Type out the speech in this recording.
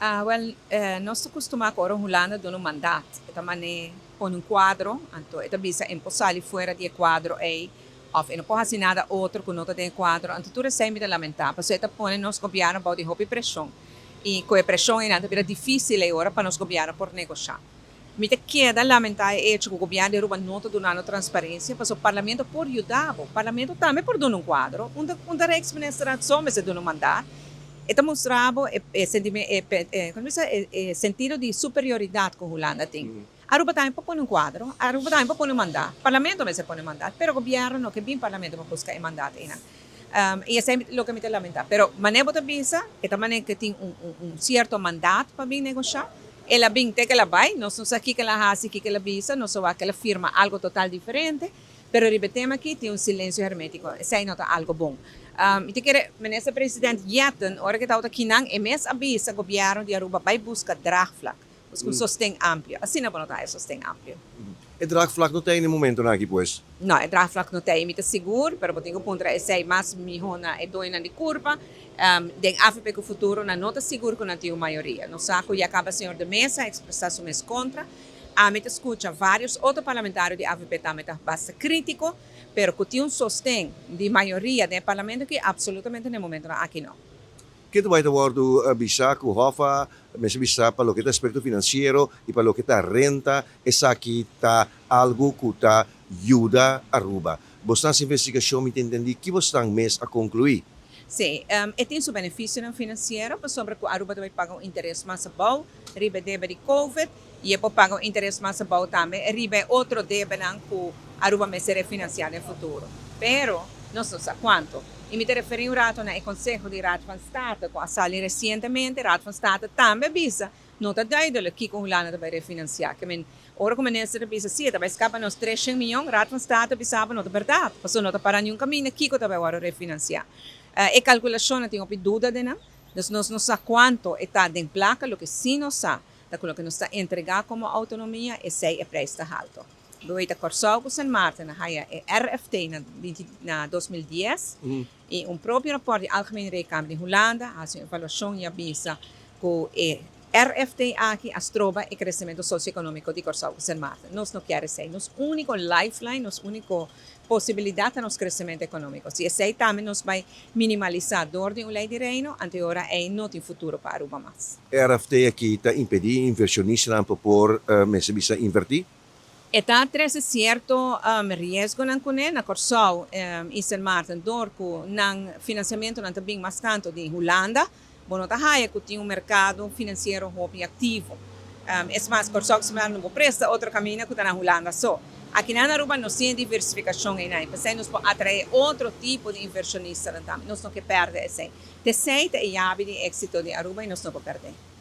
Ah, wel, nos ta costuma cu ora Hulanda duna un mandaat, e ta mane pone un cuadro, anto e ta bisa e no por sali fuera di e cuadro ey, of e no por haci nada otro cu no ta den e cuadro, anto tur esey mi ta lamenta, pasobra e ta pone nos gobierno bao di hopi presion, y cu e presion eynan ta bira dificil ey ora pa nos gobierno por negosha. Mi ta keda lamenta e hecho cu gobierno di Aruba no ta dunando transparencia, pasobra Parlamento por yuda bo, Parlamento tambe por duna un cuadro, unda unda Rijksministerraad so mester duna un mandaat, e ta mustra bo e e e como bisa e e sentido di superioridad cu Hulanda tin. Aruba tambe por pone un cuadro, Aruba tambe por pone un mandaat, Parlamento mester pone un mandaat, pero gobierno no ke bin Parlamento pa busca e mandaat eynan. Y esey loke mi ta lamenta. Pero mane bo ta bisa, e ta mane ke tin un un cierto mandaat pa bin negosha. El a bin te ke el a bay, nos no sa kiko el a haci, kiko el a bisa, nos a wak ke el a firma algo total diferente, pero riba e tema aki tin un silencio hermetico. Esey no ta algo bon. Mi ta kere Minister President Jetten, ora ke tabata kinan, e mes a bisa gobierno di Aruba bay busca draagvlak. Busca un sosten amplio. Asina bo no ta haya sosten amplio. E draagvlak no ta ei na e momentonan aki pues? No, e draagvlak no ta ei, mi ta sigur, pero bo tin ku puntra esei mas miho na e doñonan di kurpa. Den avp ku Futuro nan no ta sigur ku nan tin un mayoria. Nos sa ku ya kaba señor De Meza a ekspresá su mes kontra. Ami ta skucha vários otro parlamentario di avp tambe ta basta krítiko, pero ku tin un sosten di mayoria den e parlamento aki, absolutamente na e momentonan aki no. Ke ta bai ta wòrdu bisá ku Hoffa mester bisá pa loke ta aspekto finansiero i pa loke ta renta, esaki ta algu ku ta yuda Aruba. Bosnan hasi investigashon, mi ta entendí ki bosnan mes a konkluí. Sí, e tin su benefisionan finansiero pasobra ku Aruba ta bai paga un interes mas abou riba e debe di Covid i e por paga un interes mas abou tambe riba e otro debenan ku Aruba mester refinansiá den futuro. Pero nos no sa kuantu. I mi ta referí un rato na e konseho di Raad van State ku a sali resientemente. Raad van State tambe a bisa no ta duidelijk kiko Hulanda ta bai refinansiá. Ke men ora ku minister ta bisa si e ta bai skapa nos 300 miyon, Raad van State a bisa bo no ta bèrdat, pasobra no ta para niun kaminda kiko ta bai wòrdu refinansiá. E kalkulashonnan tin hopi duda den nan, dus nos no sa kuantu e ta den plaka. Loke si nos sa ta ku loke nos ta entregá komo outonomia esei e preis ta haltu. Bo weta Kòrsou ku Sint Maarten a haya e RFT na binti na 2010 i un propio rapòrt di Algemeen Rekenkamer di Hulanda a hasi un evaluashon i a bisa ku e RFT aki a stroba e kresementu sosioekonómiko di Kòrsou ku Sint Maarten. Nos no kier esei. Nos úniko lifeline, nos úniko posibilidat ta nos kresementu ekonómiko. Si esei tambe nos bai minimalisá dor di un lei di Reino, anto e ora ei no tin futuro pa Aruba mas. E RFT aki ta impedí invershonistanan pa por mester bisa invertí? E ta trese sierto riesgonan kuné na Kòrsou i Sint Maarten dor ku nan finansiamentunan ta bin mas tantu di Hulanda. Bo no ta haya ku tin un merkado finansiero hopi aktivo. Es mas, Kòrsou ku Sint Maarten no por presta otro kaminda ku ta na Hulanda so. Akinan na Aruba nos tin e diversifikashon einan i p'esei nos por atraé otro tipo di invershonistanan tambe. Nos no ke pèrdè esei. T'esei ta e yabi di éksito di Aruba i nos no por pèrdè.